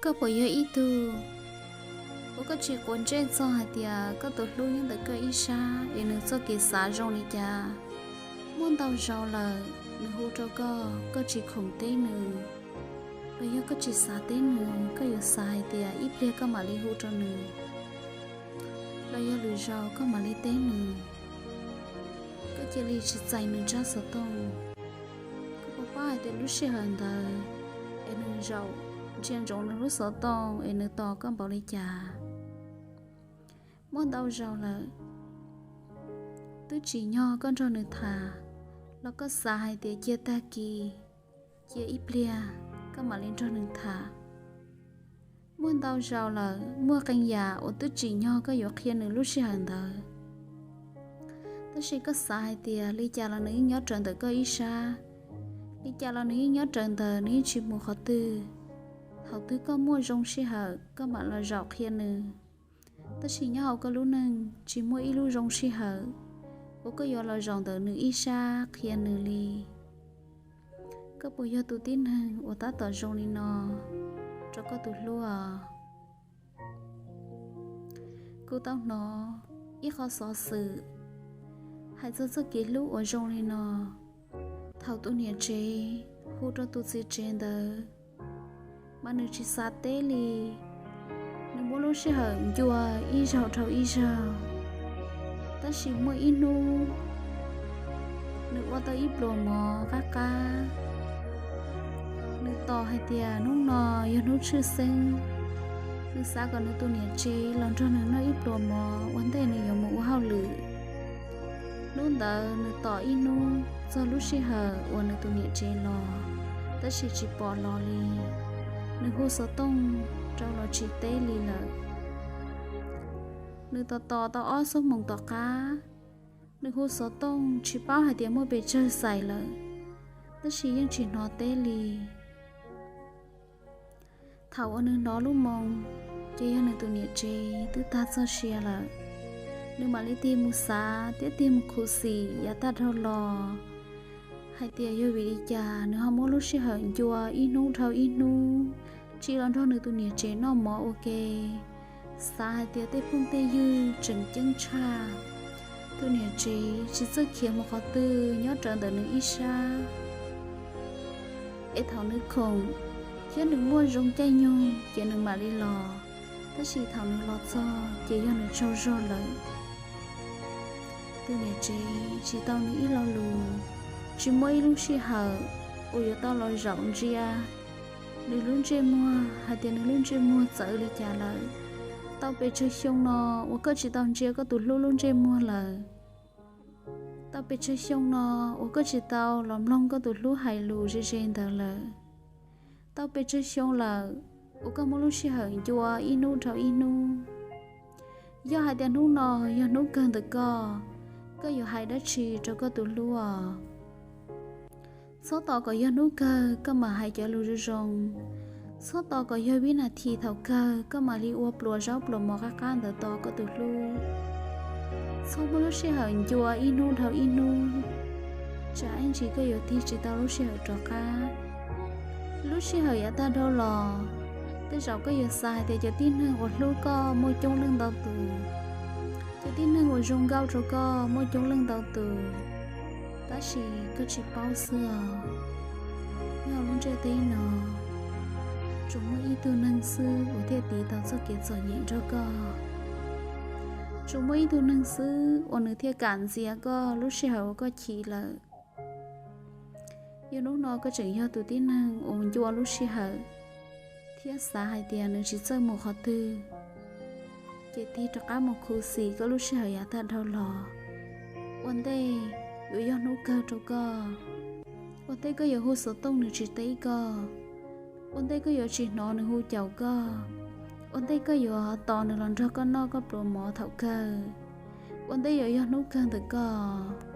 Koj puas yog ib tug uas koj tsis quav ntsej txog hais tias koj tus hlub nyob ntawm koj ib sab es nws txoj kev xav zoo li cas? Muaj ntau zaus lawm nws hu rau koj, koj tsis khoom teb nws, los yog koj tsis xav teb nws, koj yuav xav hais tias ib pliag koj mam li hu rau nws, los yog lwm zaus koj mam li teb nws. Koj cia li tsis txais nws tsab xov tooj. Koj puas paub hais tias lub sij hawm ntawd es nws zaum ntsia ntsoov nws lub xov tooj es nws tos koj npaum li cas? Muaj ntau zaus lawm twb tsim nyog koj nrog nws tham, los koj xav hais tias cia tag kis, cia ib pliag koj mam li nrog nws tham. Muaj ntau zaus lawm muaj qee yam uas twb tsim nyog koj yuav qhia nws lub sij hawm ntawd, tab sis koj xav hais tias li cas los nws yeej nyob rawv ntawm koj ib sab, li cas los nws yeej nyob rawv ntawd, nws yeej tsis mus qhov twg. Thaum twg koj muaj zoo sij hawm koj mam los zaum qhia nws, tab sis nyob hauv koj lub neej tsis muaj ib lub zoo sij hawm uas koj yuav los zaum ntawm nws ib sab qhia nws li. Koj puas yog tus tib neeg uas tab tom zoo li no rau koj tus hlub? Kuv tau hnov ib qho xov xwm hais txog txoj kev hlub uas zoo li no. Thaum tus niam tsev hu rau tus txiv tsev ntawd, mas nws tsis xav teb li. Nws muab lub sij hawm ncua ib zaug dhau ib zaug, tab sis muaj ib hnub nws ua tau ib pluas mov qab qab. Nws tos hais tias hnub no yog hnub tshwj xeeb, nws xav kom nws tus niam tsev los nrog nws noj ib pluas mov ua ntej nws yuav mus ua hauj lwm. Hnub ntawd nws tos ib hnub txog lub sij hawm uas nws tus niam tsev los, tab sis tsis pom los li. Nws hu xov tooj rau los tsis teb li lawm. Nws tos tos tau ob xuab moos tom qab, nws hu xov tooj tsis paub hais tias muaj pes tsawg xais lawm, tab sis yeej tsis hnov teb li. Thaum uas nws hnov lub moo, ces yog nws tus niam tsev twb tag txoj sia lawm. Nws mam li tig mus xav thiab tig mus khuv xim yav tag dhau los hais tias yog vim li cas nws ho muab lub sij hawm ncua ib hnub dhau ib hnub, tsis los nrog nws tus niam tsev noj mov ua ke. Xav hais tias tej phooj tej ywg tseem ceeb tshaj, tus niam tsev tsis txawj khiav mus qhov twg, nyob rawv ntawm nws ib sab. Es thaum nws khoom thiab nws muaj zoo caij nyoog ces nws mam li los, tab sis thaum nws los txog ces yog nws tsaug zog lawm. Tus niam tsev tsis tau nws ib lo lus, tsis muaj ib lub sij hawm uas yuav tau los zaum ntsia nws lub ntsej muag hais tias nws lub ntsej muag txawv li cas lawm. Tau pes tsawg xyoo no uas koj tsis tau ntsia koj tus hlub lub ntsej muag lawm. Tau pes tsawg xyoo no uas koj tsis tau los mloog koj tus hlub hais lus ze ze ntawd lawm. Tau pes tsawg xyoo lawm uas koj muab lub sij hawm ncua ib hnub dhau ib hnub. Yog hais tias hnub no yog hnub kawg ntawm koj, koj yuav hais dab tsi rau koj tus hlub os? Txhob tos kom yog hnub kawg koj mam hais cov lus zoo zoo. Txhob tos kom yog vib nas this thaum kawg koj mam li ua pluas zaub pluas mov qab qab ntawd tos koj tus hlub. Txhob muab lub sij hawm ncua ib hnub dhau ib hnub, tsam ib ntsis koj yuav tig tsis tau lub sij hawm rov qab. Lub sij hawm yav tag dhau los, tej zaum koj yuav xav hais tias cov tib neeg uas hlub koj muaj coob leej ntau tus, cov tib neeg uas zoo nkauj rau koj muaj coob leej ntau tus, tab sis koj tsis paub xwb os. Nyob hauv lub ntiaj teb no, tsuas muaj ib tug neeg xwb uas thiaj tiv tau txoj kev txom nyem nrog koj. Tsuas muaj ib tug neeg xwb uas nws thiaj kam ntxias koj lub sij hawm uas koj chim lawm. Yog hnub no koj tseem yog tus tib neeg uas ncua lub sij hawm thiab xav hais tias nws tsis txawj mus qhov twg, ces tig rov qab mus khuv xim koj lub sij hawm yav tag dhau los. Ua ntej yuav yog hnub kawg rau koj. Ua ntej koj yuav hu xov tooj nws tsis teb koj. Ua ntej koj yuav tsis hnov nws hu caum koj. Ua ntej koj yuav tos nws los nrog koj noj koj pluas mov thaum kawg. Ua ntej yuav yog hnub kawg ntawm koj.